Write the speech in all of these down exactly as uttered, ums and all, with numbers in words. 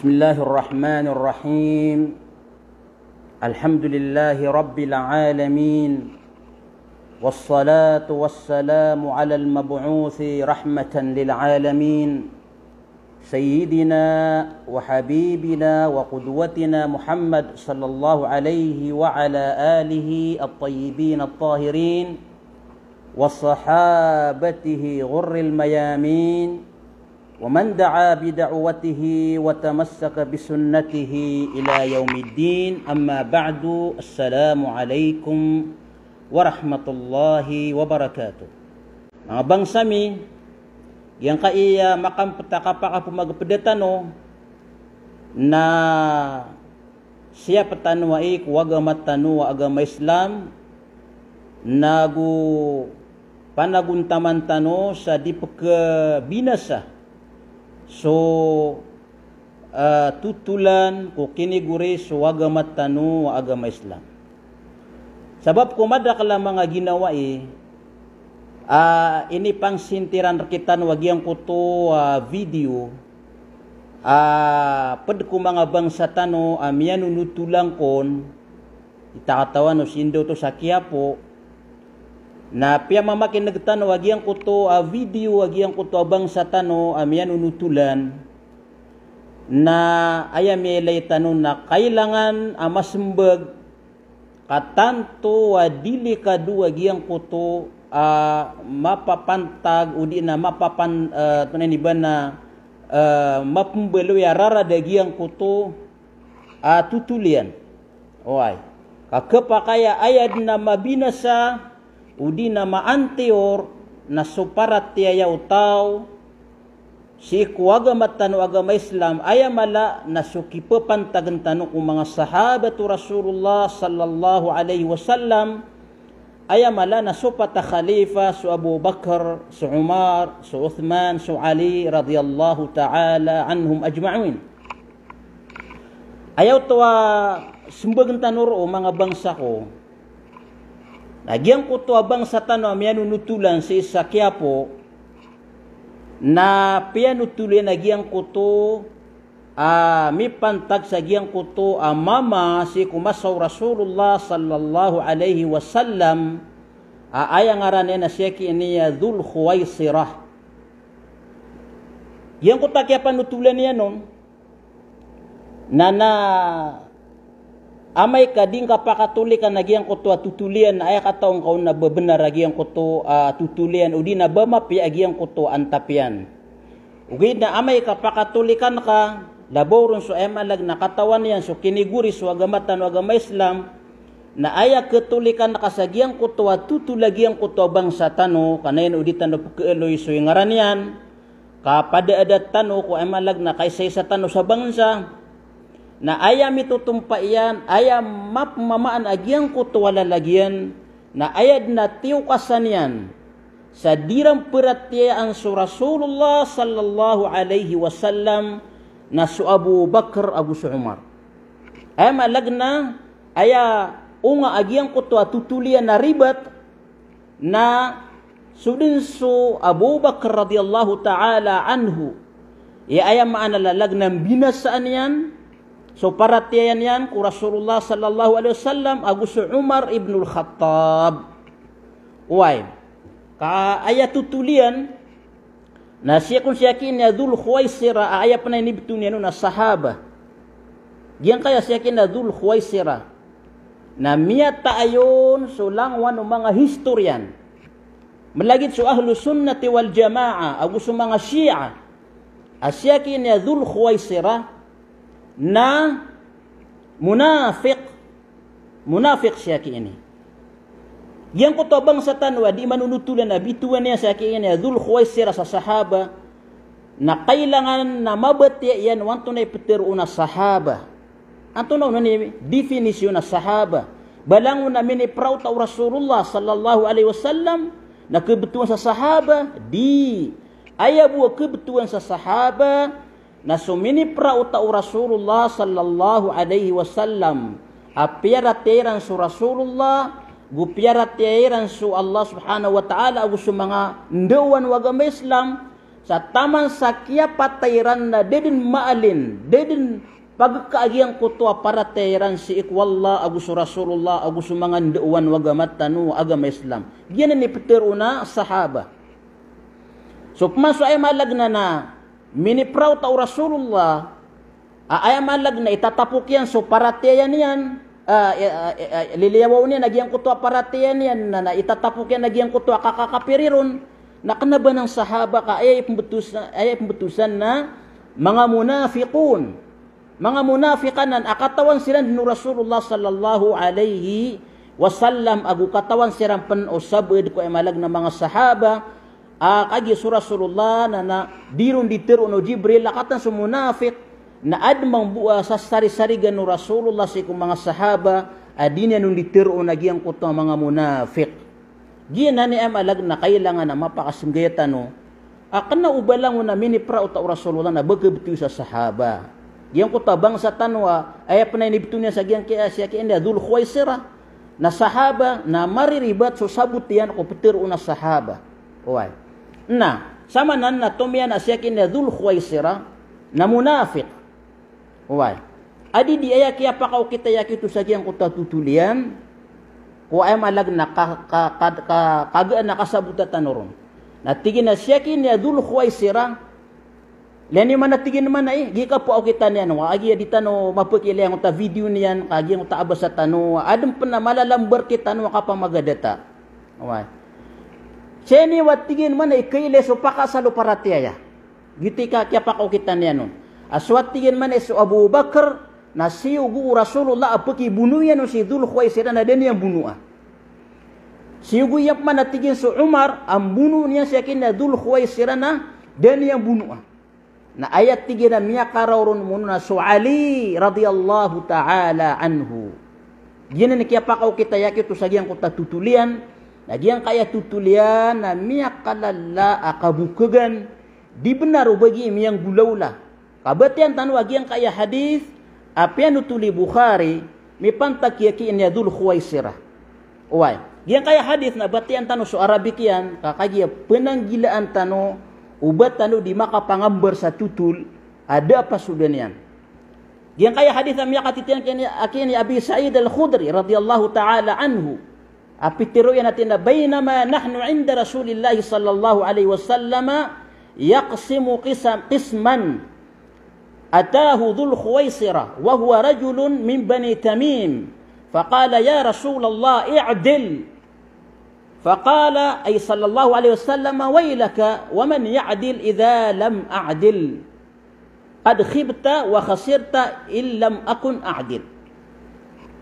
بسم الله الرحمن الرحيم. الحمد لله رب العالمين. والصلاة والسلام على المبعوث رحمة للعالمين، سيدنا وحبيبنا وقدوتنا محمد صلى الله عليه وعلى آله الطيبين الطاهرين، وصحابته الغر الميامين، ومن دعا بدعوته وتمسك بسنته إلى يوم الدين. أما بعد، السلام عليكم ورحمة الله وبركاته. Manga bangsa mi, giyangkaya makampt a kapakapmagpda tano, na siyap tano ai ko agama tano a agama Islam, nago panagontaman tano sa di pkhabinasa so, ah, totolan ko kinigori so agama tano a agama Islam. Sabap ko madakl a manga ginawai a inipangsintiran rktano a giyangkoto a video, a pd ko manga bangsa tano a miyanonotolan kon, i takatawan o sindaw to sa Quiapo, na piyamamakin'g tano a giyangkoto a video a giyangkoto a bangsa tano a miyanonotolan, na aya miyailay tano na kailangan a masmbag ka tanto a delikado a giyangkoto a mapapantag odi na mapapan-, eh, tonaa ini ba na, eh, mapmbaloy a rarad a giyangkoto a totol iyan. Oway. Ka khapakay a aya dn a mabinasa odi na maantiyor na so paratiyaya o taw sii ko agama tano a agama Islam, aya mala na so kipapantagn tano ko manga sahabat o Rasulullah sallallahu alaihi wasallam, aya mala na so pat a khalifa, so Abu Bakr, so Umar, so Uthman, so Ali radiyallahu ta'ala anhum ajma'in. Aya oto a smbagn tano roo, manga bangsa ko, na giyangkoto a bangsa tano a miyanonotolan sii sa Quiapo, na piyanotol iyan a giyangkoto a mipantag sa giyangkoto a mama sii ko masa o Rasulullah sallallahu alaihi wasallam, a aya ngaran iyan na siyaki ini a Dhul Khuwaisirah. Giyangkoto a kiyapanotolan iyan on, na, na amay ka di ngka pakatolikan a giyangkoto a totol iyan, na aya kataw ngka on na ba bnar a giyangkoto a totol iyan, odi na ba mapiya a giyangkoto a antap iyan. Ogaid na amay ka pakatolikan ka, labaw ron so aya maana na katawan iyan so kinigori so agama tano a agama Islam, na aya katolikan ka sa giyangkoto a totol a giyangkoto a bangsa tano, ka na iyan o di tano pkhaaloy so ingaran iyan, ka padaada tano ko aya maana na kaisaisa tano sa bangsa, na aya mitotompa iyan, aya mapmamaan a giyangkoto a lalag iyan, na aya dn a tiyokasan iyan sa di ran paratiyayaan so Rasulullah sallallahu alaihi wasallam, na so Abu Bakr ago so Umar. Aya maana na aya onga a giyangkoto a totol iyan a ribat, na so dn so Abu Bakr radiyallahu ta'ala anhu, iya aya maana lalag na mbinasaan iyan so paratiyaya niyan ko Rasulullah sallallahu alaihi wasallam ago so Umar ibnul Khattab. Oway. Ka aya totol iyan, na siyakon siyaki ini a Dhul Khuwaisirah, a aya pn a inibto niyan on na sahaba. Giyangkaya siyaki ini a Dhul Khuwaisirah na miyataay on so langowan o manga historian. Malagid so Ahlus Sunnati wal Jamaah ago so manga Shia, a siyaki ini a Dhul Khuwaisirah na munafiq. Munafiq siyaki ini. Giyangkoto a bangsa tano a di manonotolan a bitowan iyan siyaki ini a Dhul Khuwaisirah sa sahaba, na kailangan na mabatiya iyan o antonaa i ptharoon a sahaba. Antonaa onon i definisyon a sahaba. Ba langon a minipraot o Rasulullah sallallahu alaihi wasallam na khabtowan sa sahaba? Di. Aya bo a khabtowan sa sahaba na so minipraot o Rasulullah sallallahu alaihi wasallam a piyaratiyaya iran so Rasulullah, go piyaratiyaya iran so Allah subhanahu wa ta'ala ago so manga ndaowan o agama Islam, Sa taman sa kiyapatay iran na da dn maalin, da dn pagka a giyangkoto a paratiyaya iran sii ko Allah ago so Rasulullah ago so manga ndao o agama tano a agama Islam. Giyanan i ptharoon a sahaba. So pman so aya maana na minipraot o Rasulullah, a aya maana na itatapok iyan so paratiyaya niyan, a, e, e, e, liliyawaw niyan a giyangkoto a paratiyaya niyan, na, na itatapok iyan a giyangkoto a kakakapiri ron, na kna ba nan sahaba ka aya ipmbtosan, aya ipmbtosan na manga munafiqun. Manga munafiq anan a katawan siran dn o Rasulullah sallallahu alaihi wasallam, ago katawan siran pn o sabaad ko aya maana na manga sahaba, a kagiya so Rasulullah na, na di ron di tharoon o Jibril a katawan so munafiq, na adn mambo a sasarisarigan o Rasulullah sii ko manga sahaba, a di niyan on di tharoon a giyangkoto a manga munafiq. Giyanan i aya maana na kailangan a mapakasnggaya tano, a kna o ba langon a minipraot o Rasulullah na ba kabtowi sa sahaba. Giyangkoto a bangsa tano a, aya pn a inibto niyan sa giyangkaya, siyakini a Dhul Khuwaisirah, na sahaba, na mariribat so sabot iyan ko ptharoon a sahaba. Oway. Na, samanan na tomiyan a siyakini a Dhul Khuwaisirah na munafiq. Oway. Adi di aya kiyapakaokit a aya kito sa giyangkoto a totol iyan, ko aya maana na ka, ka, ka, ka, kagaan a kasabota tano ron. Na tig iyan a siyakini a Dhul Khuwaisirah, lani mana tig iyan mana i, gi kapakaokitan iyan, wa, a giya di tano mapakilay angkoto a video niyan, ka giyangkoto a basa tano, adn pn a malalambar kitano a kapamagadata. Oway. Siyani wa tig iyan mana i kailay so pakaasal o paratiyaya. Giyoto i ka, kiyapakaokitan iyan on. A so a tig iyan mana i so Abu Bakr, na siyogo o Rasulullah a pakibono iyan on si Dhul Khuwaisirah na da niyan bonoa. Siyogo iyan pman a tig iyan so Umar, a mbono niyan siyakini a Dhul Khuwaisirah na da niyan bonoa. Na aya tig iyan a miyakaraw ron mono na so Ali radiyallahu ta'ala anhu. Giyanan i kiyapakaokit a aya kito sa giyangkoto a totol iyan, na giyangkaya totol iyan na miyakalala a kabokagan, di bnar o ba giya miyanggolawla. Kabatiyan tano a giyangkaya hadith a piyanotol i Bukhari, mipantag ki aki ini a Dhul Khuwaisirah. Oway. Giyangkaya hadith na batiyan tano so Arabic iyan, ka kagiya pnanggilaan tano o ba tano di makapangambar sa totol a da a pasodan iyan. Giyangkaya hadith a miyakatitiyaan ki ini, aki ini Abi Sa'id Al-Khudri radiyallahu ta'ala anhu. A pitharo iyan a tig iyan a, "Baynama nahnu inda Rasulillahi sallallahu alaihi wasallam yaqsimu qisam-, qisman, atahu Dhul Khuwaisirah, wa huwa rajulun min Bani Tamim. Faqala, 'Ya Rasulallah, i'dil.' Faqala, ay sallallahu alaihi wasallam, 'Waylaka, wa man ya'dil idha lam a'dil?' Qad khibta wa khasirta in lam akun a'dil."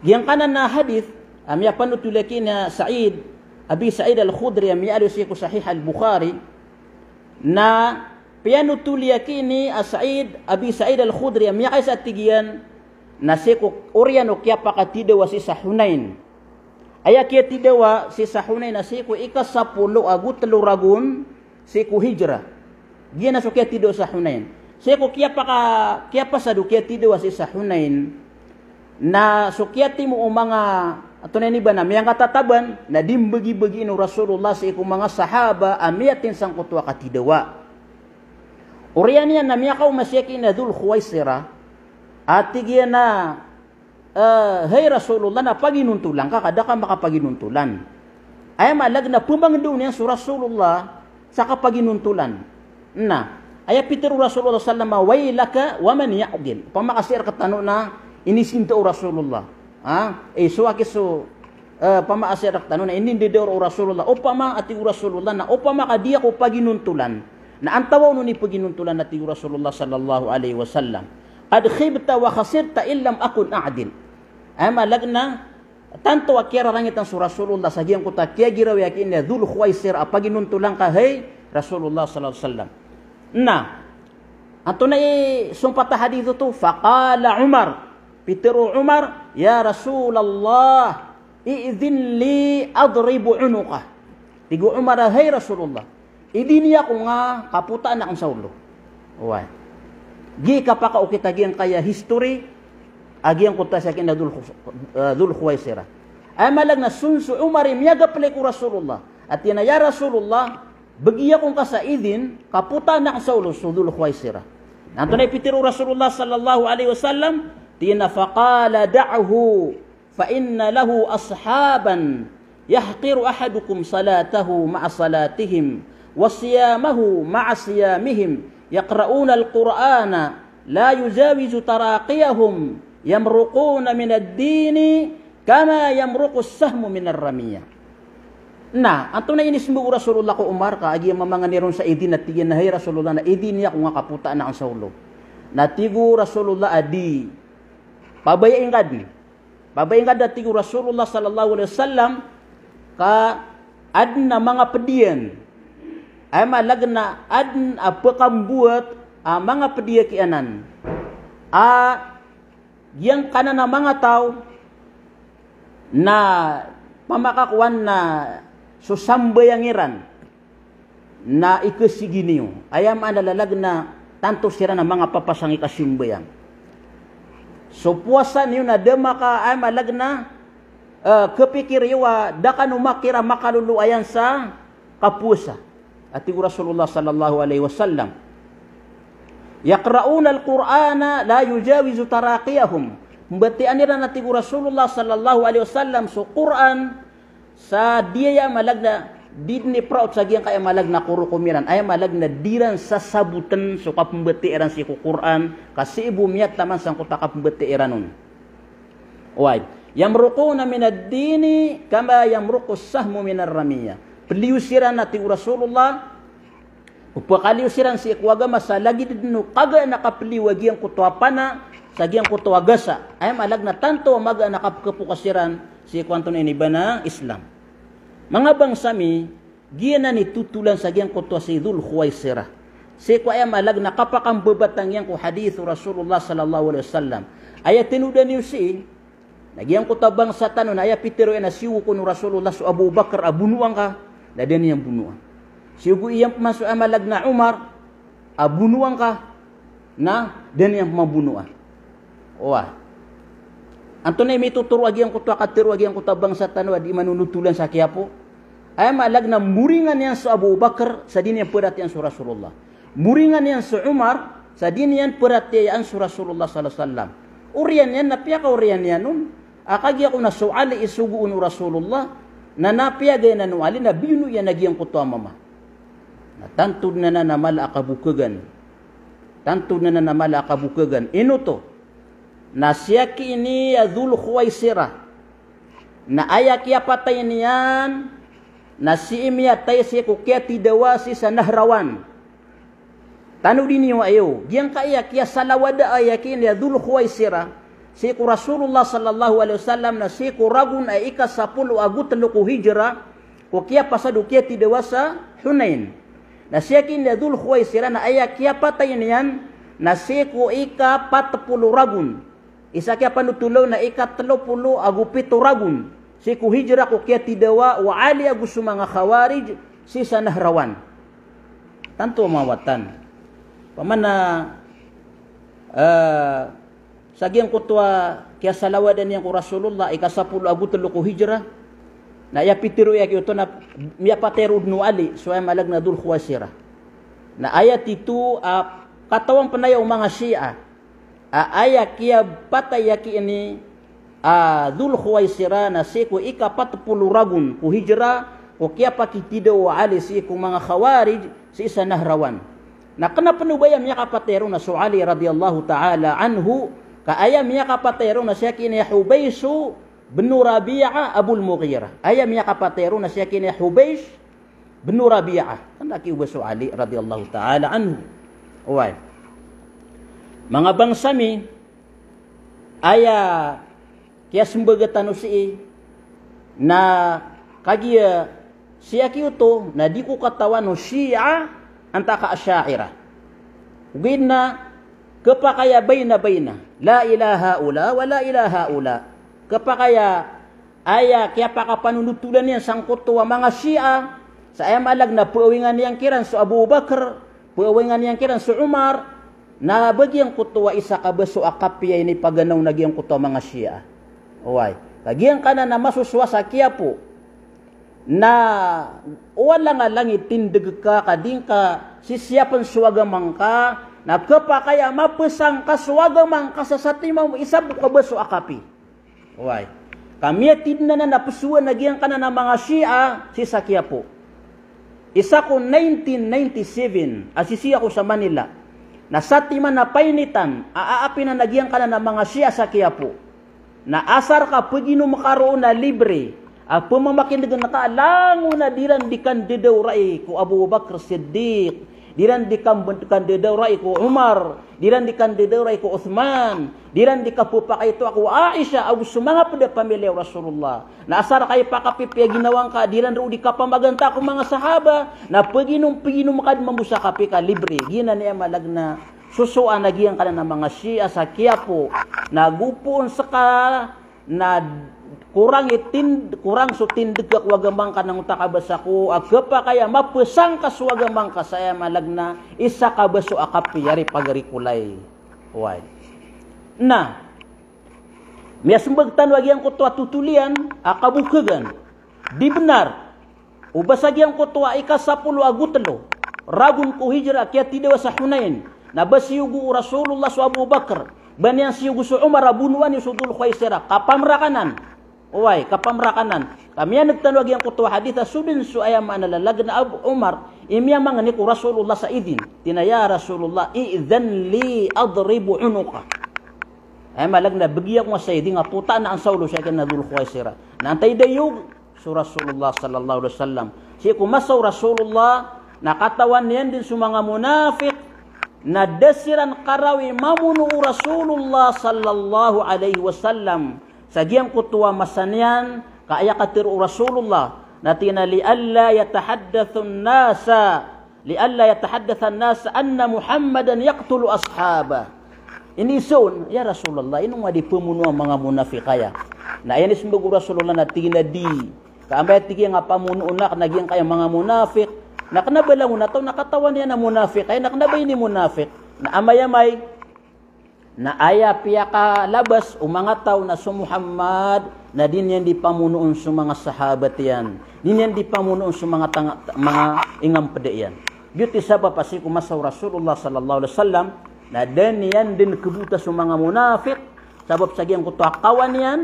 Giyangkanan a hadith a miyapanotol aki ini a Sa'id, Abi Sa'id Al-Khudri a miyaaloy sii ko Sahih Al-Bukhari, na piyanotol aki ini a Sa'id, Abi Sa'id Al-Khudri a miyakaisa a tig iyan, na sii ko oriyan o kiyapakatidawa sii sa Hunain. Aya kiyatidawa sii sa Hunain na sii ko ikasapolo ago tlo ragon sii ko hijrah. Giyanan so kiyatidawa sa Hunain. Sii ko kiyapaka-, kiyapasad o kiyatidawa sii sa Hunain, na so kiyatimo o manga, antonaa ini ba, na miyangkatataban, na di mbagibagi o Rasulullah sii ko manga sahaba a miyatay sangkoto a katidawa. Oriyan iyan na miyakaoma sii aki ini a Dhul Khuwaisirah, a tig iyan a, Eh, hay Rasulullah, na paginontolan ka, ka da ka makapaginontolan. Aya maana na pmangndao niyan so Rasulullah sa kapaginontolan. Na aya pitharo o Rasulullah sallallahu alaihi wasallam, "Waylaka wa man ya'dil." Opama ka sii rktano na inisinta o Rasulullah. Ha? Eh, so aki so, eh, opama ka sii rktano na inindadaor o Rasulullah. Opama, a tig o Rasulullah, na opama ka di ako paginontolan, na antaa on i paginontolan, a tig o Rasulullah sallallahu alaihi wasallam. "Qad khibta wa khasirta in lam akun a'dil." Aya maana na tanto a kiyararangitan so Rasulullah sa giyangkoto a kiyagiraw iyan aki ini a Dhul Khuwaisirah a paginontolan ka, hay Rasulullah sallallahu alaihi wasallam. Na antonaa i sompat a hadith oto? Faqala Umar, pitharo o Umar, "Ya Rasulullah, i'dhin li adrib unuqah." Tig o Umar a, "Hay Rasulullah, idini ako nga kapotaan akn sa olo." Oway. Gii kapakaokit a giyangkaya history a giyangkoto a sii aki ini a Dhul Khus-, eh, Dhul Khuwaisirah. Aya maana na so, so Umar i miyagaplay ko Rasulullah. A tig iyan a, "Ya Rasulullah, Bgi ako ngka sa idin, kapotaan akn sa olo so Dhul Khuwaisirah. Na antonaa i pitharo o Rasulullah sallallahu alaihi wasallam, tig iyan a, "Faqala da'hu, fa inna lahu ashaban, yahqiru ahadukum salatahu ma'a salatihim, wa siyamahu ma'a siyamihim, yaqra'una al-Qur'ana, la yujawizu taraqiyahum, yamruquna minad dini, kama yamruqus sahmu minar ramiyah." Na antonaa i inismbag o Rasulullah ko Umar ka giya mamangni ron sa idin, na tig iyan a, "Hay Rasulullah, na idini ako ngka, kapotaan akn sa olo." Na tig o Rasulullah a, "Di, pabayai ngka dn. Pabayai ngka dn," a tig o Rasulullah sallallahu alaihi wasallam, "ka adn a manga pd iyan, aya maana niyan na adn a pkamboat a manga pd iyan ki anan, a giyangkanan a manga taw na pamakakowan na so sambayang iran na ikasigi niyo. Aya maana niyan na tanto siran a manga papasang i kasambayang. So powasa niyo na da maka, aya maana niyan na, eh, kapikir iyo a da kano makira makalolo ayan sa kapowasa." A tig o Rasulullah sallallahu alaihi wasallam, "Yaqra'una al-Qur'ana la yujawizu taraqiyahum." Mbatiyaa iran, a tig o Rasulullah sallallahu alaihi wasallam, so Qur'an sa di, aya maana niyan na, di dn ipraot sa giyangkai, aya maana niyan na, korokom iran. Aya maana niyan na di iran sasabotn so kapmbatiyaa iran sii ko Qur'an, ka sii bo miyataman sangkoto a kapmbatiyaa iran on. Oway. "Yamruquna minad dini kama yamruqus sahmu minar ramiyah." Pliyo siran, a tig o Rasulullah, o pakaliyo siran sii ko agama sa lagid dn o kagaan a kapliyo a giyangkoto a pana sa giyangkoto a gasa. Aya maana niyan na tanto a magaan a kapkapokas iran sii ko antonaa ini ba na Islam. Manga bangsa mi, giyanan i totolan sa giyangkoto a si Dhul Khuwaisirah. Sii ko, aya maana niyan na, kapakambabtang iyan ko hadith o Rasulullah sallallahu alaihi wasallam. Aya tinoda niyo sii, na giyangkoto a bangsa tano na aya pitharo iyan a siyogo kon o Rasulullah so Abu Bakr a bonoa ngka, na da niyan bonoa. Siyogo iyan pman so, aya maana niyan na, Umar a bonoa ngka, na da niyan pman bonoa. Oway. Antonaa i mitotoro a giyangkoto a katharo a giyangkoto a bangsa tano a di manonotolan sa kiyapo? Aya maana niyan na moringan iyan so Abu Bakr sa di niyan paratiyayaan so Rasulullah. Moringan iyan so Umar sa di niyan paratiyayaan so Rasulullah sallallahu alaihi wasallam. Oriyan iyan na piyakaoriyan iyan on a kagiya kon a so Ali i sogoon o Rasulullah, na na piyagay anan o Ali na biyono iyan a giyangkoto a mama. Na tanto dn anan a mala a kabokagan. Tanto dn anan a mala a kabokagan. Ino oto? Na siyaki ini a Dhul Khuwaisirah. Na aya kiyapatay niyan na sii miyatay sii ko kiyatidawa sii sa Nahrawan. Tanodi niyo ayo, giyangkai a kiyasalawada a iyaki ini a Dhul Khuwaisirah sii ko Rasulullah sallallahu alaihi wasallam na sii ko ragon a ikasapolo ago telo ko hijrah, ko kiyapasad o kiyatidawa sa Hunain. Na siyaki ini a Dhul Khuwaisirah na aya kiyapatay niyan na sii ko ikapatpolo ragon. Isa kiyapanothol on na ikatelopolo ago pito ragon sii ko hijrah ko kiyatidawa o Ali ago so manga Khawarij sii sa Nahrawan. Tanto a mawatan. Pamana, eh, sa giyangkoto a kiyasalawadan iyan ko Rasulullah, ikasapolo ago telo ko hijrah, na aya pitharo iyan giyoto na miyapatay ron o Ali so aya maana niyan na Dhul Khuwaisirah. Na aya tito a katawan pn aya o manga Shia a aya kiyapatay iyaki ini a Dhul Khuwaisirah na sii ko ikapatpolo ragon ko hijrah ko kiyapakitidawa o Ali sii ko manga Khawarij sii sa Nahrawan. Na kna pn o ba aya miyakapatay ron na so Ali radiyallahu ta'ala anhu, ka aya miyakapatay ron na siyaki ini a Hubaysh bin Rabi'ah Abul Mughirah. Aya miyakapatay ron na siyaki ini a Hubaysh bin Rabi'ah. Kna ki o ba so Ali radiyallahu ta'ala anhu. Oway. Manga bangsa mi, aya kiyasmbaga tano sii na kagiya siyaki oto na di ko katawan o Shia antaa ka Asha'irah. Ogaid na khapakay a baina-baina. La ila haula wa la ila haula. Khapakay a aya kiyapakapanonotholan iyan sangkoto a manga Shia, sa aya maana niyan na pawingan iyan kiran so Abu Bakr, pawingan iyan kiran so Umar, na ba giyangkoto a isa ka ba so a kapiya inipaganaw na giyangkoto a manga Shia. Oway. Ka giyangkanan a masosowa sa kiyapo Na o alang-alang i tindeg ka ka di ngka sisiyapn so agama ngka, na khapakay a mapesang ka so agama ngka sa satiman o isa bo ka ba so akapi. Oway. Ka miyatindg anan a pesowan a giyangkanan a manga Shia sii sa Quiapo. Isa ko nineteen ninety-seven, a sisii ako sa Manila. Na satiman a painitan a aapinan a giyangkanan a manga Shia sa Quiapo. Na asar ka peginom ka roo na libre a pemamakinegen ka langon a di ran di kandedawrai ko Abu Bakr Siddiq, di ran di kan-, kandedawrai ko Umar, di ran di kandedawrai ko Uthman, di ran di kapepakaitoa ko Aisha, ago so manga ped a pamiliya o Rasulullah. Na asar ka ipakapipiya ginawa ngka, di ran roo di kapamaganta ko manga sahaba, na peginom, peginom ka den mambo sa kapi ka libre. Giyanan i aya maana na sosoan a giyangkanan a manga Shia sa Quiapo, na gopoon seka na korang i tin-, korang so tindeg ka ko agama ngka na onta ka ba sako, a khapakay a mapesang ka so agama ngka sa aya maana na isa ka ba so akapi ari pagari ko lay. Oway. Na miyasembag tano a giyangkoto a totol iyan a kabokegan. Di benar. O ba sa giyangkoto a ika sapolo ago telo ragon ko hijra a kiyatidawa sa Hunain, na ba siyogo o Rasulullah so Abu Bakr, ba niyan siyogo so Umar a bonoan iyo so Dhul Khuwaisirah, kapamrakanan. Oway, kapamrakanan. Ka miyaneg tano a giyangkoto a hadith a so den so aya maana a lalag na Abu Umar i miyamangni ko Rasulullah sa idin. Tig iyan a, "Ya Rasulullah, idhan li adrib unuqah." Aya maana a lalag na begi ako nga sa idin a potaan sa olo sii ko Dhul Khuwaisirah. Na antaa i dayog? So Rasulullah sallallahu alaihi wasallam. Sii ko masa o Rasulullah, na katawan iyan den so manga monafik, na da siran karawi mamono o Rasulullah sallallahu alaihi wasallam. Sa giyangkoto a masa niyan, ka aya katero o Rasulullah, na tig iyan a, "Li alla yatahaddathan nasa, li alla yatahaddathan nasa anna Muhammadan yaqtulu ashabah." Iniiza on, "Ya Rasulullah, ino nga di pemono a manga monafik aya?" Na aya inisembag o Rasulullah na tig iyan a di. Ka amay a tig iyan a pamonoon aken a giyangkaya manga monafik, na kena ba langon a taw na katawan iyan a monafik aya, na kena ba ini monafik. Na amay-amay, na aya piyakalabas o manga taw na so Muhammad, na di niyan di pamonoon so manga sahabat iyan. Di niyan di pamonoon so manga tanga-, manga ingampeda iyan. Giyoto i sabap a sii ko masa o Rasulullah sallallahu alaihi wasallam, na da niyan den kebota so manga monafik, sabap sa giyangkoto a kawan iyan,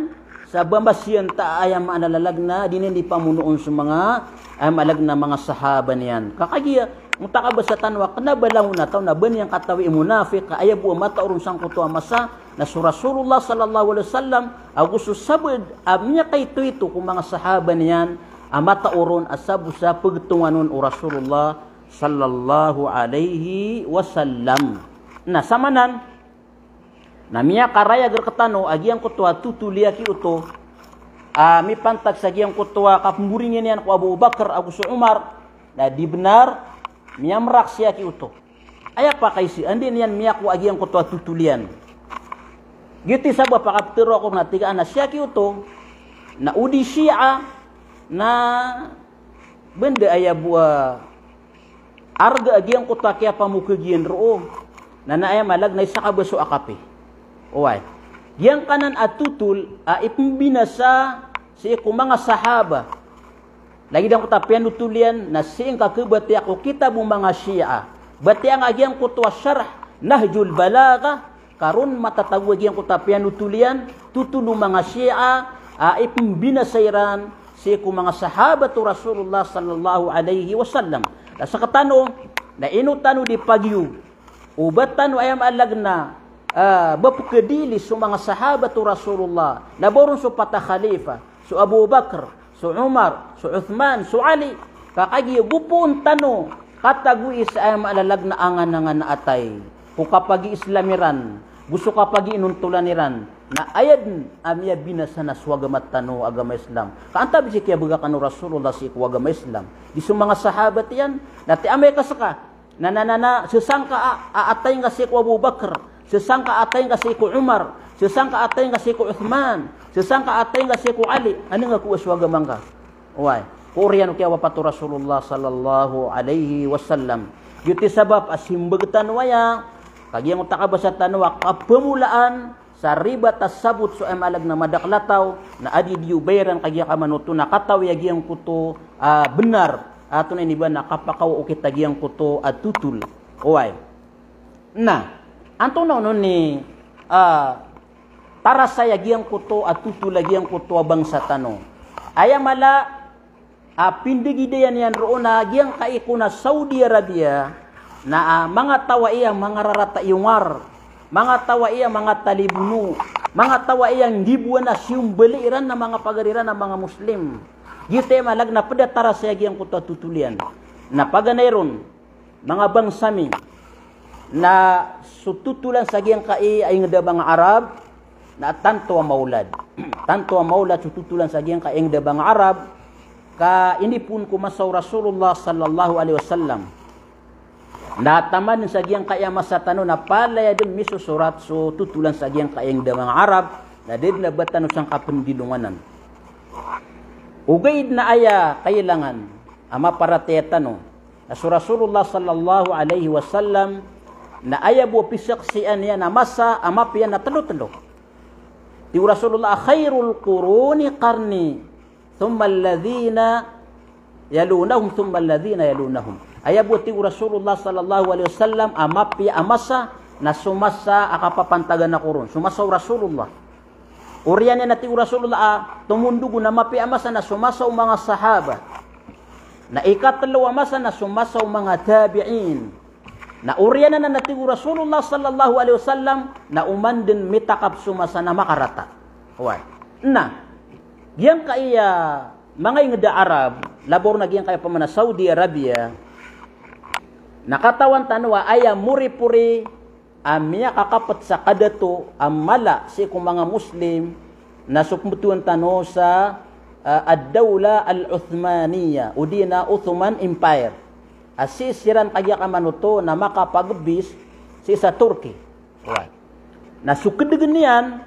sa ba masiyan ta aya maana a lalag na di niyan di pamonoon so manga, aya maana a lalag na manga sahaba niyan. Ka kagiya, onta ka ba sa tano a kena ba langon a taw na ba niyan katawi i monafik, ka aya bo a mataw ron sangkoto a masa, na so Rasulullah sallallahu alaihi wasallam, ago so sabaad a miyakaitoito ko manga sahaba niyan, a mataw ron a sabo sa pegetongan on o Rasulullah sallallahu alaihi wasallam. Na samanan, na miyakarayag rektano a giyangkoto a totol i aki oto, a mipantag sa giyangkoto a kapemboringan iyan ko Abu Bakar ago so Umar, na di benar, miyamrak si aki oto. Aya pakaiza, anda niyan miyakowa a giyangkoto a totol iyan. Giyoto i sabap a kapetero ako na tig iyan a si aki oto, na o di Shia, na benda aya bo a arga a giyangkoto a kiyapamokeg iyan roo. Na, na aya maana a lalag na isa ka ba so akapi. Oway. Giyangkanan a totol a ipembinasa sii ko manga sahaba. Lagid angkoto a piyanotol iyan na sii ngka kebatiya ko kitab o manga Shia. Batiya ngka giyangkoto a Sharh Nahjul Balaghah, ka ron matatago a giyangkoto a piyanotol iyan, totol o manga Shia a ipembinasa iran sii ko manga sahabat o Rasulullah sallallahu alaihi wasallam. Na sektano, na ino tano di pagiyog o ba tano aya maana a lalag na, ah, ba pekedili so manga sahabat o Rasulullah, na ba ron so pat a khalifa, so Abu Bakr, so Umar, so Uthman, so Ali, ka kagiya gopoon tano katagoi sa aya maana a lalag na angan-angan a atay ko kapag-i-Islam iran, go so kapag-i-inontolan iran, na aya den a miyabinasa na so agama tano a agama Islam. Ka antaa bes i kiyabegay aken o Rasulullah sii ko agama Islam, di so manga sahabat iyan, na tig iyan a amay ka seka, na, na, na, na, sesangka a, a atay ngka sii ko Abu Bakr, sesangka a atay ngka sii ko Umar, sesangka a atay ngka sii ko Uthman, sesangka a atay ngka sii ko Ali, anda nga kowa so agama ngka? Oway, ko oriyan o kiyawapat o Rasulullah sallallahu alaihi wasallam. Giyoto i sabap a simbag tano aya, ka giyangkoto a kabasa tano a kapemolaan, sa ribat a sabot so aya maana a lalag na madakel a taw, na adi di o ba iran kagiya kamanoto na katawi a giyangkoto ah, benar, ah, antonaa ini ba na kapakaw o kita giyangkoto a totol. Oway. Na antonaa onon i, ah, tarasay a giyangkoto a totol a giyangkoto a bangsa tano? Aya mala a pindegidayan iyan roo na giyangkai ko na Saudi Arabia, na, ah, manga taw a iya manga rarata iyongar, manga taw a iya manga talibono, manga taw a iya nggiboan a siyombali iran na manga pagari iran a manga Muslim. Giyoto i aya maana na ped a tarasay a giyangkoto a totol iyan. Na paganay ron, manga bangsa mi, na so totolan sa giyangkai a inged a manga Arab, na tanto a maolad. Tanto a maolad so totolan sa giyangkai a inged a manga Arab, ka inipoon ko masa o Rasulullah sallallahu alaihi wasallam. Na taman sa giyangkai a masa tano na palaya den misosorat so totolan sa giyangkai a inged a manga Arab, na da den a ba tano sangka pendilonganan. Ogaid na aya kailangan a maparatiyaya tano, na so Rasulullah sallallahu alaihi wasallam, na aya bo pisaksian iyan a masa a mapiya na telo-telo. Tig o Rasulullah, "Khairul quruni qarni, thumma alladhina yalunahum, thumma alladhina yalunahum." Aya bo, tig o Rasulullah sallallahu alaihi wasallam, a mapiya a masa na so masa a kapapantagan ako ron, so masa o Rasulullah. Oriyan iyan a, tig o Rasulullah, a tomondog on a mapiya a masa na so masa o manga sahaba. Na ikatelo a masa na so masa o manga tabi'in. Na oriyan anan a, tig o Rasulullah sallallahu alaihi wasallam, na oman den mitakap so masa na makarata. Oway. Na giyangkai a manga inged a Arab, labaw ron a giyangkai a pamana Saudi Arabia, na katawan tano a aya moripori a miyakakapet sa kadato a mala sii ko manga Muslim, na so pembetowan tano sa, ah, Ad-Dawla Al-Uthmaniyah, odi na Ottoman Empire. A sii siran kagiya kamanoto na makapagebis sii sa Turkey. Oway. Na so kedegen iyan,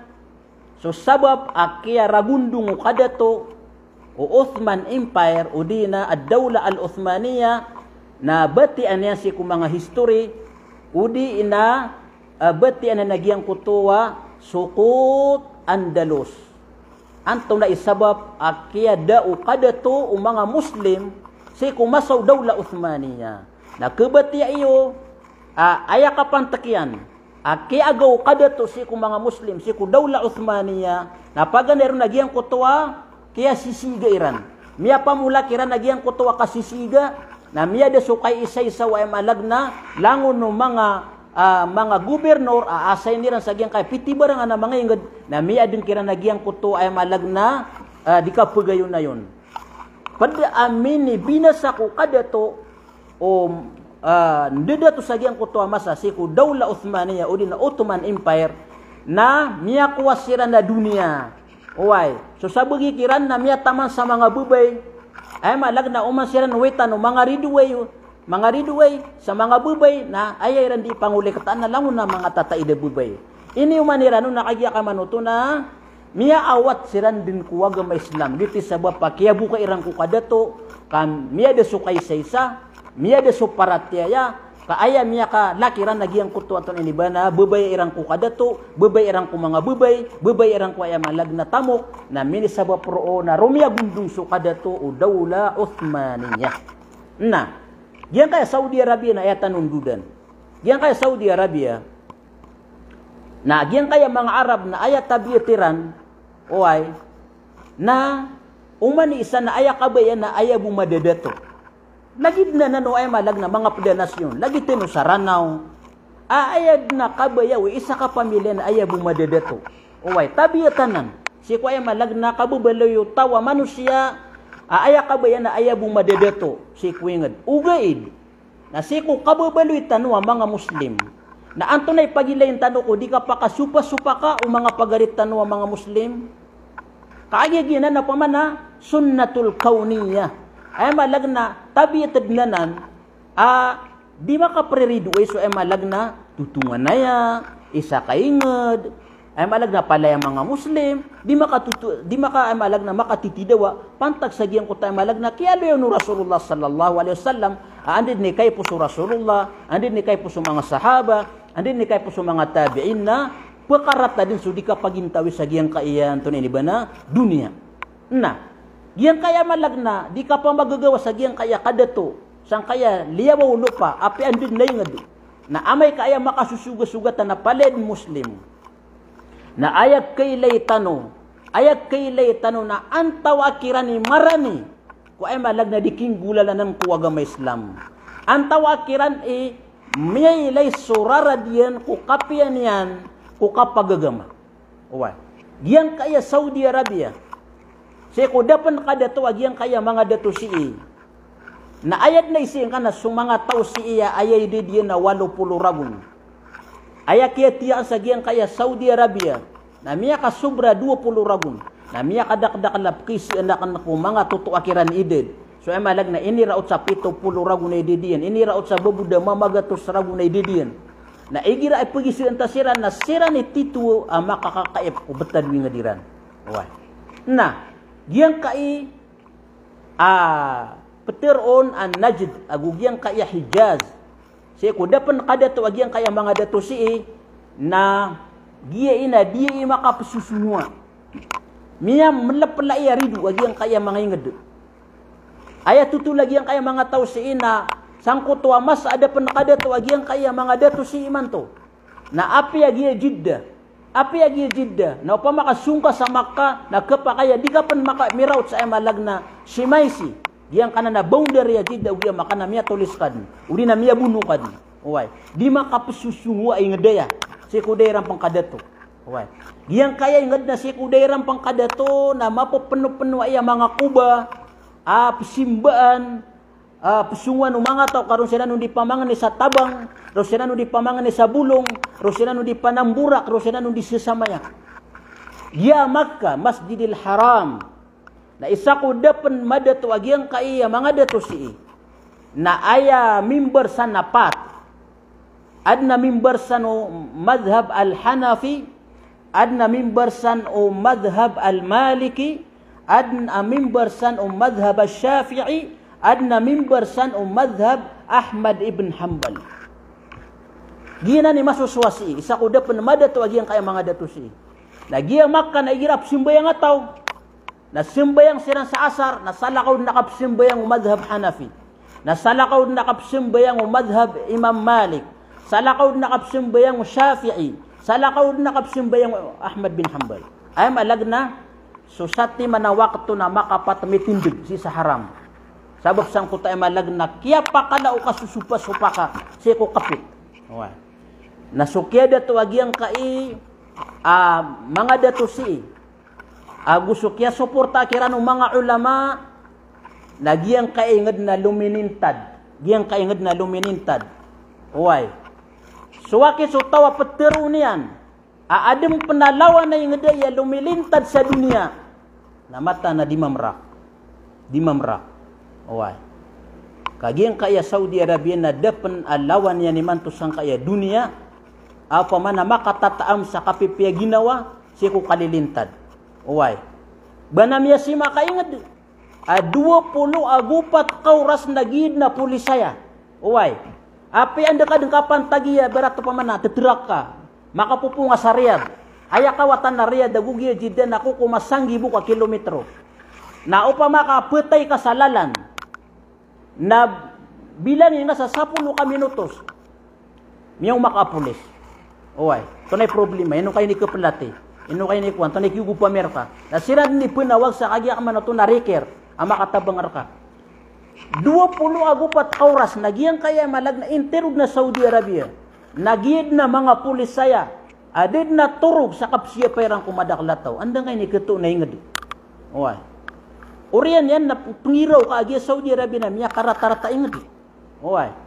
so sabap a kiyaragondong o kadato o Ottoman Empire, odi na Ad-Dawla Al-Uthmaniyah, na batiya niyan sii ko manga history, odi na, ah, batiya niyan a giyangkoto a Suqut Andalus. Antonaa i sabap a kiyada o kadato o manga Muslim sii ko masa o Dawla Uthmaniyah? Na kebatiya iyo a aya kapantek iyan a kiyaagaw o kadato sii ko manga Muslim sii ko Dawla Uthmaniyah, na paganay ron a giyangkoto a kiyasisiga iran. Miyapamolak iran a giyangkoto a kasisiga, na miyada so kaisaisa o aya maana na langon o manga, ah, manga gobernor a assign iran sa giyangkai a pitibarangan a manga inged, na miyadeng kiran a giyangkoto a aya maana na, ah, di kapegayonayon. Ped a minibinasa ko kadato o, ah, ndadato sa giyangkoto a masa sii ko Dawla Uthmaniyah odi na Ottoman Empire, na miyakowa siran a doniya. Oway, so sabagi kiran na miyataman sa manga babay. Aya maana na oman siran wetan o manga ridoay, manga ridoay sa manga babay, na aya iran di pangoleketaan na langon a manga tataid a babay. Iniyoman iran on na kagiya kamanoto na miyaawat siran den ko agama Islam. Giyoto i sabap a kiyaboka iran ko kadato, ka miyada so kaisaisa, miyada so paratiyaya, ka aya miyakalak iran a giyangkoto antonaa ini ba na babaya iran ko kadato, babaya iran ko manga babay, babaya iran ko aya maana na tamok, na minisabap roo na romiyagondong so kadato o Dawla Uthmaniyah. Na giyangkaya Saudi Arabia na aya tanondodan. Giyangkaya Saudi Arabia, na giyangkaya manga Arab na aya tabiat iran, oway, na oman i isa na aya kabaya na aya bo madadato. Lagid na nano aya maana na manga ped a nasyon, lagid tano sa Ranaw. A, aya den a kabaya o isa ka pamilya na aya bo madadato. Oway, tabiat anan sii ko aya maana na kababaloy o taw a manosiya, a, aya kabaya na aya bo madadato sii ko inged. Ogaid na sii ko kababaloy tano a manga Muslim, na antonaa i pagilayin tano ko di kapakasopasopaka o manga pagari tano a manga Muslim? Kagiya giyanan na pamana sunnatul kawniyah. Aya maana na tabiat den anan a di makapriridoay so aya maana na totonganaya, isa ka inged, aya maana na palaya manga Muslim, di makatutu-, di maka, aya maana na makatitidawa, pantag sa giyangkoto aya maana na kiyaaloya on o Rasulullah sallallahu alaihi wasallam, a anda den i kaipos o Rasulullah, anda den i kaipos o manga sahaba, anda den i kaipos o manga tabi'in na pekarata den so di kapagintawi sa giyangkaya antonaa ini ba na doniya. Na Giyangkaya malag na di kapamagagawa sa giyangkaya kadato, sangkaya liyawaw o lopa, apiya anda dn a ingd. Na amay ka aya makasosogasogatan a palaya dn Muslim. Na aya kailay tano, aya kailay tano na antawaa kiran i marani ko aya malag na di kinggolalan ko agama Islam. Antawaa kiran i miyailay so rarad iyan ko kapiya niyan ko kapagagama. Oway. Giyangkaya Saudi Arabia. Sii ko da pn kadato a giyangkaya manga dato sii. Na aya dn a isii ngka na so manga taw sii a aya idad iyan na walo polo ragon. Aya kiyatiyaan sa giyangkaya Saudi Arabia na miyakasobra dowa polo ragon. Na miyakadakdakl a pkisaan akn ko manga totoa kiran idad. So aya malag na iniraot sa pito polo ragon a idad iyan, iniraot sa babod a mamagatos ragon a idad iyan. Na igira i pgisaan ta siran na siran i tito a makakakaip ko btad o ingd iran. Oway. Na giyangkai a ptharoon a Najd ago giyangkai a Hijaz. Sii ko da pn kadato a giyangkai a manga dato sii na giya ina di i makapsosongowa. Miyamlplai a rido a giyangkai a manga ingd. Aya totol a giyangkai a manga taw sii na sangkoto a masa a da pn kadato a giyangkai a manga dato sii imanto. Na apiya giya Jeddah. Apiya giya Jeddah. Na opama ka song ka sa Makkah, na khapakay a di ka pn maka miraot sa aya malag na si Maisi. Giyangkanan a boundary a Jeddah, o giya Makkah na miyatolis ka dn. O di na miyabono ka dn. Oway. Di makapsosongowa i ingd aya. Sii ko da iran pn kadato. Oway. Giyangkaya ingd na sii ko da iran pn kadato, na mapopnopno aya manga koba a psimbaan, a psongowan o manga taw ka ron siran on di pamangni sa tabang, ron siran on di pamangni sa bolong, ron siran on di panamborak, ron siran on di sesamaya. Giya Makkah, Masjidil Haram. Na isa ko da pn madato a giyangkai a manga dato sii. Na aya mimbar san na pat. Adn a mimbar san o madhhab al-Hanafi, adn a mimbar san o madhhab al-Maliki, adn a mimbar san o madhhab al-Shafi'i, adn a mimbar san o madhhab Ahmad ibn Hanbal. Giyanan i masosowa sii, isa ko da pn madato a giyangkai a manga dato sii. Na giya Makkah na igira pzambayang a taw. Na sambayang siran sa asar, na salakaw dn a kapzambayang o madhhab Hanafi. Na salakaw dn a kapzambayang o madhhab Imam Malik. Salakaw dn a kapzambayang o Shafi'i. Salakaw dn a kapzambayang o Ahmad bin Hanbal. Aya malag na so satiman a wakto na makapat mitindg sii sa haram. Sabap sangkoto aya malag na kiyapakala o kasosopasopa ka sii ko kapit. Oway. Na so kiyadato a giyangkai a manga dato sii. Ago so kiyasoporta kiran o manga ulama na giyangkai a ingd na lominintad. Giyangkai a ingd na lominintad. Oway. So aki so taw a ptharoon iyan a adn pn a lawan a ingd aya lomilintad sa doniya. Na mataan a di mamrak. Di mamrak. Oway. Ka giyangkai a Saudi Arabia na da pn a lawan iyan imanto sangkai a doniya. Opama na makatataam sa kapipiya ginawa sii ko kalilintad. Oway. Ba na miyasima ka ingd a dowa polo ago pat ka oras na giya dn a polis aya. Oway. Apiya anda ka dn kapantagi a barat opama na tdrak ka. Makapopong ka sa Riyadh. Aya kawatan a Riyadh ago giya Jeddah na kokoman sanggibo ka kilometro. Na opama ka phatay ka sa lalan. Na bilangi ngka sa sapolo ka minutos. Miyaoma ka a polis. Oway, antonaa i problema, ino ka inikaplati. Ino ka inikowan, antonaa i kigopami rka. Na siran dn i pnawag sa kagiya ka man oto na riker a makatabang rka. Dowa polo ago pat ka oras na giyangkai a malag na intiro dn a Saudi Arabia. Na giya dn a manga polis aya a da dn a torog sa kapsiyapa iran ko madakl a taw. Anda ngka inikto na ingd. Oway. Oriyan iyan na pngiraw ka a giya Saudi Arabia na miyakaratarata ingd. Oway.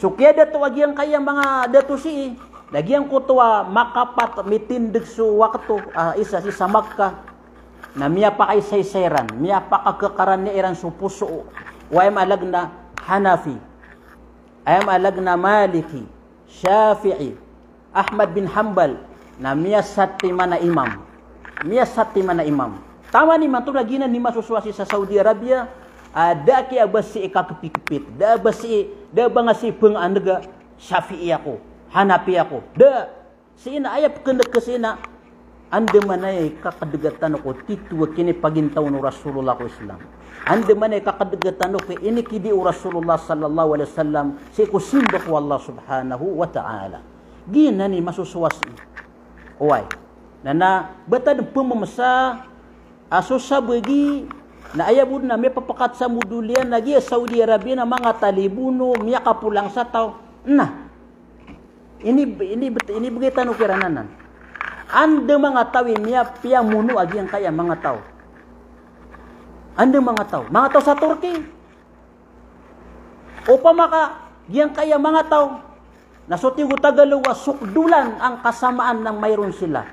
So kiyadato a giyangkai a manga dato sii, na giyangkoto a makapat mitindg so wakto a isa sii sa Makkah, na miyapakaisaisa iran, miyapakakakaran iran so poso o aya malag na Hanafi, aya malag na Maliki, Shafi'i, Ahmad bin Hanbal, na miyasatiman a imam. Miyasatiman a imam. Taman imanto na giyanan i masosowa sii sa Saudi Arabia, a da a kiyabasi i kakpikpit, da a basi, da a ba nga sii pngaandga, Shafi'i ako, Hanafi ako. Da, sii na aya pkndg ka sii na Andamanaya i kakadega tano ko titho a kinipagintaw o Rasulullah ko Islam. Andamanaya i kakadega tano ko inikidi o Rasulullah sallallahu alaihi wasallam sii ko simba ko Allah subhanahu wa ta'ala. Giyanan i masosowa sii. Oway. Na, na, ba ta den pememesa a so sabagi na aya bo den a miyapepekat sa modol iyan na giya Saudi Arabia na manga talibon o miyakapolang sa taw. Na. Ini, ini, inibegay tano kiran anan. Anda manga taw i miyapiyamono a giyangkaya manga taw. Anda manga taw. Manga taw sa Turkey. Opama ka giyangkaya manga taw na so tig o Tagalog a sokdolan ang kasamaan ng mayroon sila.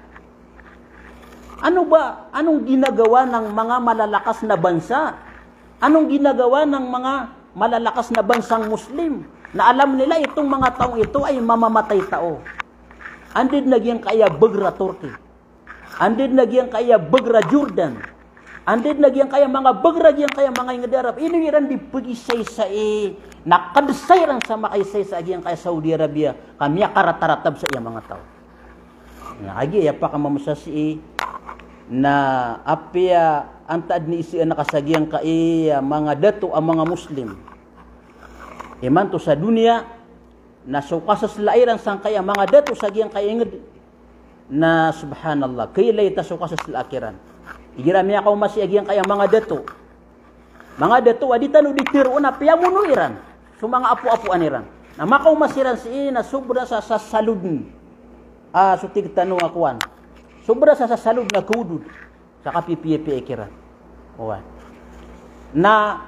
Ano ba, anong ginagawa ng mga malalakas na bansa? Anong ginagawa ng mga malalakas na bansang Muslim na alam nila itong mga taong ito ay mamamatay tao? Anda den a giyangkaya beger a Turkey. Anda den a giyangkaya beger a Jordan. Anda den a giyangkaya manga beger a giyangkaya manga inged a Arab. Ino iran di pegisaisai na kedesa iran sa makaisaisa a giyangkaya Saudi Arabia ka miyakarataratab sa iya manga taw. Na kagiya aya pakamamesa sii na apiya antaa den i isaan ka sa giyangkaya manga dato a manga Muslim imanto sa doniya, na so kasesela iran sangkaya manga dato sa giyangkaya inged. Na subhanallah, kailay ta so kasesela kiran. Igira miyakaoma sii a giyangkaya manga dato. Manga dato a di tano di teroon a piyamono iran so manga apoapoan iran. Na makaoma siran sii na sobra sa sasalod. Ah, so tig tano a kowan. Sobra sa sasalod na kaodod sa kapipiyapiya kiran. Oway. Na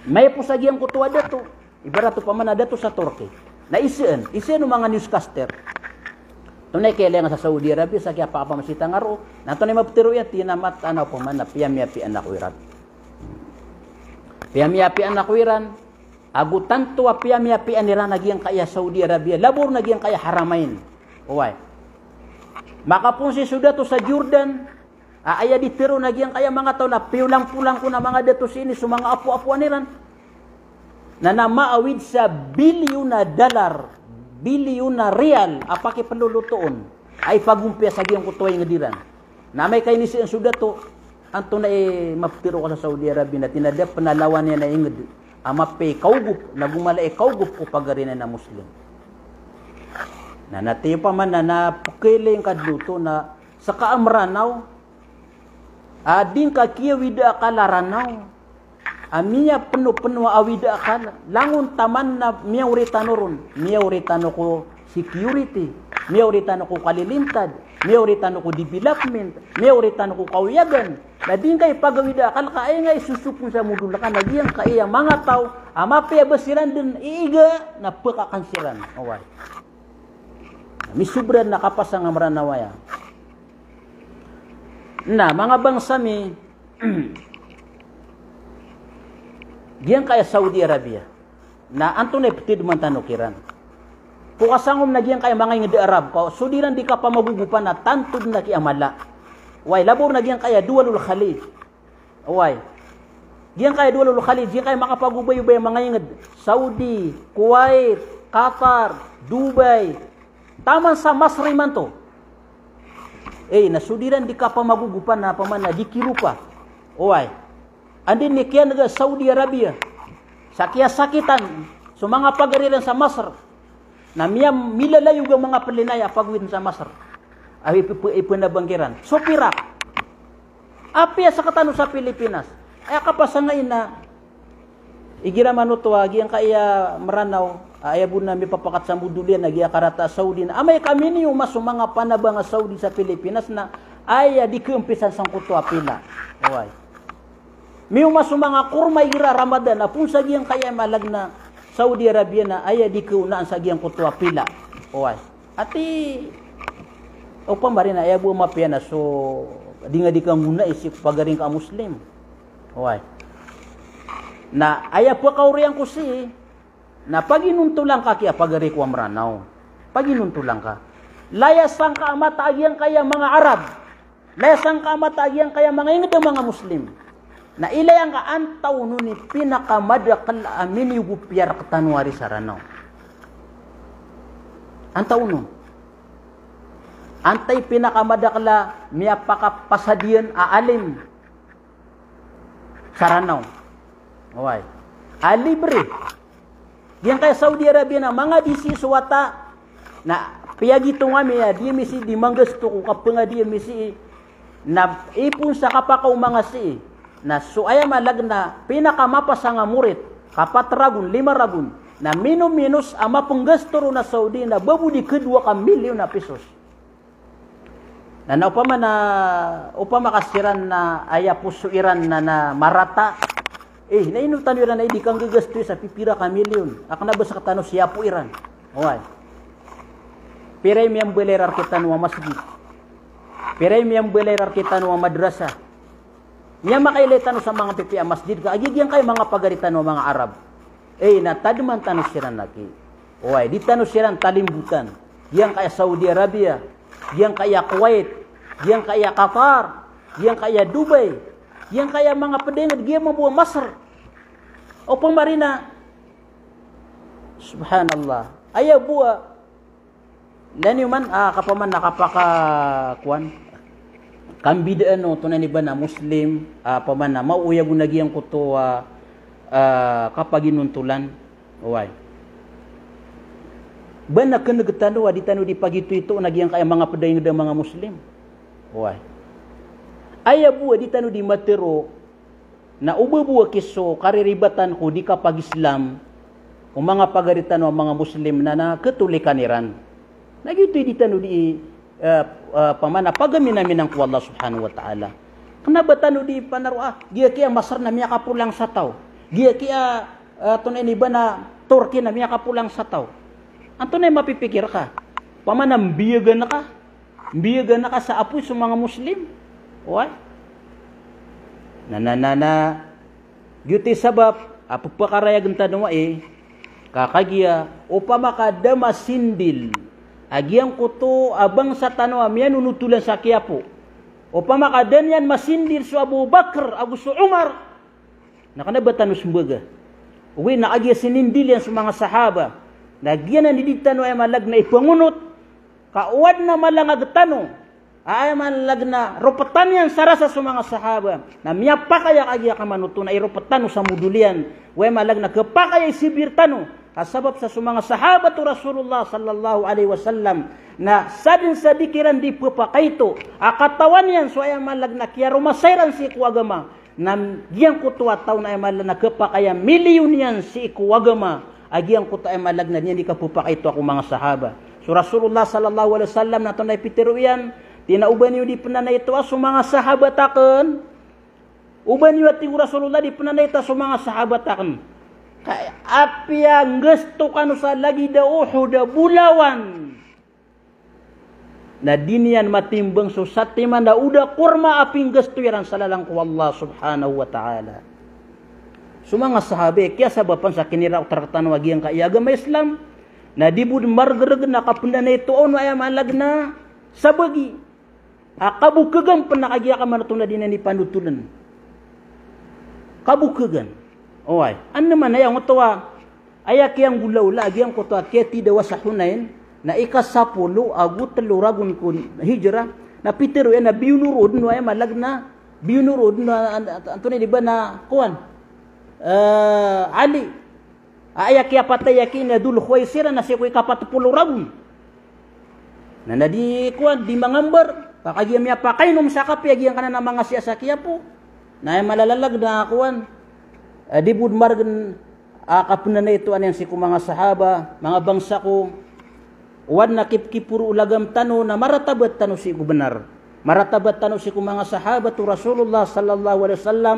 maipos a giyangkoto a dato. Ibarat opama na dato sa Turkey. Na isaan, isaan o manga newscaster. Tonaa i kailay nga sa Saudi Arabia sa kiyapakapamasita nga roo. Na tonaa i mapetero iyan, tig iyan a mataan ako opama na piyamiyapiyaan ako iran. Piyamiyapiyaan ako iran. Ago tanto a piyamiyapiyaan iran a giyangkaya Saudi Arabia. Labo ron a giyangkaya Haramain. Oway. Makaponsi so dato sa Jordan. A, aya di teroon a giyangkaya manga taw na piyolangpolang ko na manga dato sii ini so manga apoapoan iran. Na, na maawid sa bilyon a dollar, bilyon a riyal a pakipelolotoon a ipagompiya sa giyangkoto a inged iran. Na amay ka inisaan so dato, antonaa i mapetero ka sa Saudi Arabia na tig iyan a da pen a lawan iyan a inged a mapiya i kaogop, nago mala i kaogop ko pagari niyan a Muslim. Na, na tig iyan opama na, na pekailay ngka den oto na seka a Meranaw, a di ngka kiyawida akal a Ranaw a miyapenopeno a awida akal, langon taman na miyaori tano ron, miyaori tano ko security, miyaori tano ko kalilintad, miyaori tano ko development, miyaori tano ko kaoyagan. Na di ngka ipagawida akal ka aya nga isosopon sa modol ka na giyangkaya manga taw a mapiya ba siran den iiga na pekakan siran. Oway. Misobra den a kapasang a Meranaw aya. Na, manga bangsa mi, giyangkaya Saudi Arabia. Na antonaa i petedman tano kiran? Ko kasangom na giyangkaya manga inged a Arab, ka so di iran di kapamagogopan na tanto den a kiamala. Oway, labo ron a giyangkaya Duwalul Khalij. Oway. Giyangkaya Duwalul Khalij, giyangkaya makapagobayobay a manga inged. Saudi, Kuwait, Qatar, Dubai. Taman sa Masr imanto. Eh, na so di iran di kapamagogopan na opama na di kiropa. Oway. Anda i kiyanega a Saudi Arabia sa kiyasakitan so manga pagari iran sa Masr. Na miya, milalayog a manga pelinaya a pagowid sa Masr. A ipe-, ipe-, ipenabang kiran. So pirak. Apiya sekatano sa Pilipinas. Aya kapasang a ina. Igira man oto a giyangkaya Meranaw, a, aya bo na mipapakat sa modol iyan a giya karata a Saudi na amay ka minioma so manga panabang a Saudi sa Pilipinas na aya di keempisan sangkoto a pila. Oway. Mioma so manga korma igira Ramadan, a poon sa giyangkaya malag na Saudi Arabia na aya di keonaan sa giyangkoto a pila. Oway. Ati, opama rin na aya bo a mapiya na so, di nga di ka ngonai sii ko pagari ngka a Muslim. Oway. Na aya pekaoriyan ko sii, na paginontolan ka kiya pagari ko a Meranaw. Paginontolan ka. Laya sangka a mata a giyangkaya manga Arab. Laya sangka a mata a giyangkaya manga inged a manga Muslim. Na ilaya ngka antaa onon i pinakamadakl a miniyogopiya rektano ari sa Ranaw. Antaa onon. Antai pinakamadakl a miyapakapasad iyan a alim sa Ranaw? Oway. A libre. Giyangkaya Saudi Arabia na manga di sii so wata na piyagitong ami a di mi sii di manggasto ko kapangadi ami sii na ipon sa kapakaoma nga sii. Na so aya malag na pinakamapasang a murit, kapat ragon, lima ragon, na mino-minos a mapnggasto ron a Saudi na ba bo di kdowa ka milyon a pisos. Na, na opama na, opama ka siran na aya poso iran na, na marata. Eh, na ino tano iran na di kanggagastos sa pipira ka milyon. A kna ba sktano si apo iran. Oway. Pira i miyambalay rktano a masjid. Pira i miyambalay rktano a madrasa. Miyamakailay tano sa manga pipiya a masjid ka, a giyangkaya manga pagari tano a manga Arab. Eh, na tadman tano siran aki. Oway, di tano siran talimbotan. Giyangkaya Saudi Arabia, giyangkaya Kuwait, giyangkaya Qatar, giyangkaya Dubai, giyangkaya manga pd a ingd, giya mambo a Masr. Opama rin a, subhanallah. Aya bo a Laniyo man, ah, kapaman na kapaka, kowan, kambidaan o tonaa ini ba na Muslim, ah, paman na maoyag o na giyangkoto a, ah, kapaginontolan. Oway. Ba na kneg tano a di tano di pagitoito na giyangkaya manga pd a ingd a manga Muslim. Oway. Aya bo a di tano di matero Na o ba bo aki so kariribatan ko di kapag-Islam o manga pagari tano a manga Muslim na, na Katolikan iran. Na giyoto i di tano di, eh, eh, paman a pagaminaminang ko Allah Subhanahu wa Ta'ala. Kna ba tano di panaro a, giya kiya Masr na miyakapolang sa taw. Giya kiya, eh, tonaa ini ba na Turkey na miyakapolang sa taw. Antonaa i mapipikir ka? Paman a mbiyagan ka. Mbiyagan ka sa apoy so manga Muslim. Oway. Na, na, na, na. Giyoto i sabap a pphakarayagen tano ai, ka kagiya, opama ka da masindil a giyangkoto a bangsa tano a miyanonotolan sa kiyapo. Opama ka da niyan masindil so Abu Bakr ago so Umar, na kna ba tano smbaga. Ogaid na kagiya sinindil iyan so manga sahaba, na giyanan i di tano aya malag na ipangonot, ka o adn a malangag tano a aya malag na roptan iyan sa rasa so manga sahaba, na miyapakay a kagiya kamanoto na iropt tano sa modol iyan o aya malag na khapakay a isibir tano. Ka sabap sa so manga sahabat o Rasulullah sallallahu alaihi wasallam na sadn sa di kiran di pphakaito a katawan iyan so aya malag na kiyaromasa iran sii ko agama, na giyangkoto a taw na aya malag na khapakay a miliyon iyan sii ko agama a giyangkoto aya malag na di niyan di kapphakaito ko manga sahaba. So Rasulullah sallallahu alaihi wasallam na tonaa i pitharo iyan, tig iyan a o ba niyo di pnanaitoa so manga sahabat akn? O ba niyo, a tig o Rasulullah, di pnanaitoa so manga sahabat akn? Ka apiya nggasto kano sa lagid a Uhud a bolawan, na di niyan matimbang so satiman a oda korma a pinggasto iran sa lalan ko Allah Subhanahu wa Ta'ala. So manga sahaba, kiyasabapan sa kiniraot rktano a giyangkaya agama Islam, na di bo dn margrg na kapnanaitoa on o aya malag na sabagi a kabokhagan pn a kagiya kamanoto na di niyan di panotolan. Kabokhagan. Oway. Andamanaya oto a aya kiyanggolawla a giyangkoto a kiyatidawa sa Hunain, na ika sapolo ago tlo ragon ko hijrah, na pitharo iyan a biyonoro dn o aya malag na, biyonoro dn o, an-, an-, antonaa ini ba na, kowan, eh, Ali. A aya kiyapatay aki na Dhul Khuwaisirah na sii ko ikapat polo ragon. Na, na di kowan, di mangambar, ka kagiya miyapakainom sa kape a giyangkanan a manga siya sa kiyapo. Na aya malalalag na kowan, eh, di bo dn margn a kapnanaitoan iyan sii ko manga sahaba, manga bangsa ko, o adn a kipkiporo o lagam tano na maratabat tano sii ko bnar. Maratabat tano sii ko manga sahabat o Rasulullah sallallahu alaihi wasallam,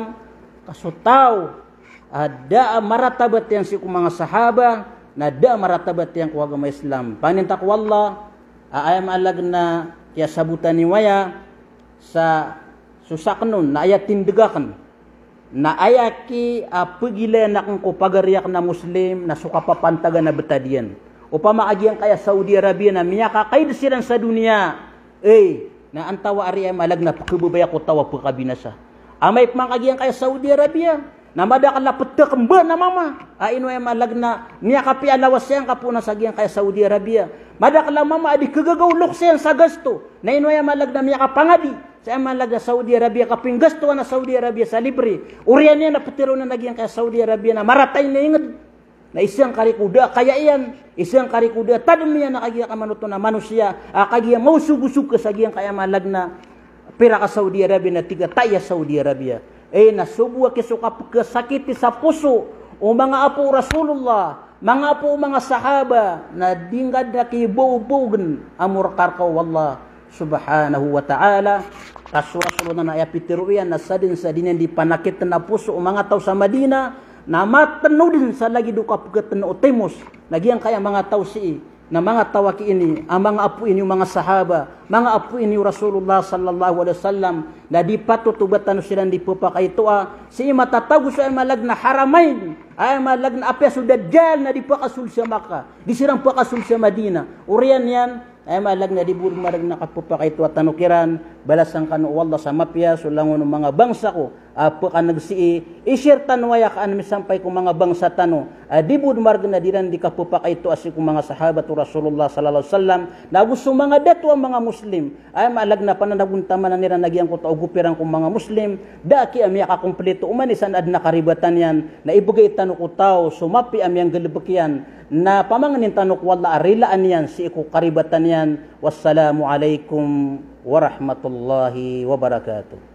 ka so taw a da a maratabat iyan sii ko manga sahaba, na da a maratabat iyan ko agama Islam. Pangnin ta ko Allah a aya malag na kiyasabotan iyo aya sa so sakn on, na aya tindg akn, na aya ki a pgilayan akn ko pagari akn a Muslim, na so kapapantagan a btad iyan. Opama a giyangkaya Saudi Arabia na miyakakaid siran sa doniya, eh, na antawaa ari aya malag na pkhababaya ko taw a pkabinasa. Amay pman ka giyangkaya Saudi Arabia, Na madakl a ptk mba na mama a ino aya malag na miyakapiya lawas iyan kapoon sa giyangkaya Saudi Arabia. Madakl a mama a di kagagaw loks iyan sa gasto. Na ino aya malag na miyakapangadi sa aya malag na Saudi Arabia, kapinggastoan a Saudi Arabia sa libre. Oriyan iyan na ptharoon a giyangkaya Saudi Arabia na marata i na ingd. Na isa ngka riko da a kaya iyan, isa ngka riko da a tadm iyan a kagiya kamanoto na manosiya a kagiya maosogosog ka sa giyangkaya malag na pira ka Saudi Arabia na tig a ta iya Saudi Arabia. Eh, na so bo aki so kapkhasakiti sa poso o manga apo o Rasulullah, manga apo o manga sahaba, na di ngka da kibaobogn a morka rka o Allah subhanahu wa ta'ala. Ka so Rasulullah na aya pitharo iyan na sadn sa di niyan di panakitn a poso o manga taw sa Madina, na matn o dn sa lagid o kapkhatn o timos. Na giyangkaya manga taw sii, na manga taw aki ini, a manga apo ini o manga sahaba, manga apo ini o Rasulullah sallallahu alaihi wasallam, na di patot o ba tano siran di pphakaitoa, sii matatago so aya malag na Haramain, aya malag na apiya so Dajjal na di pakasold sa Makkah, di siran pakasold sa Madina. Oriyan iyan, aya malag na di bo margn a kappakaitoa tano kiran, balasan kano o Allah sa mapiya so langon o manga bangsa ko a pkan'g sii, i-share tano aya kaan misampay ko manga bangsa tano a di bo margn a di ran di kappakaitoa sii ko manga sahabat o Rasulullah sallallahu alaihi wasallam, na ago so manga dato a manga Muslim, aya malag na pananagontaman iran a giyangkoto a ogopiran ko manga Muslim, da aki a miyakakomplito oman i san adn a karibatan iyan, na ibgay tano ko taw so mapiya a miyanggalbk iyan, na pamangnin tano ko Allah a rilaan iyan sii ko karibatan iyan. Wassalamu alaikum warahmatullahi wabarakatuh.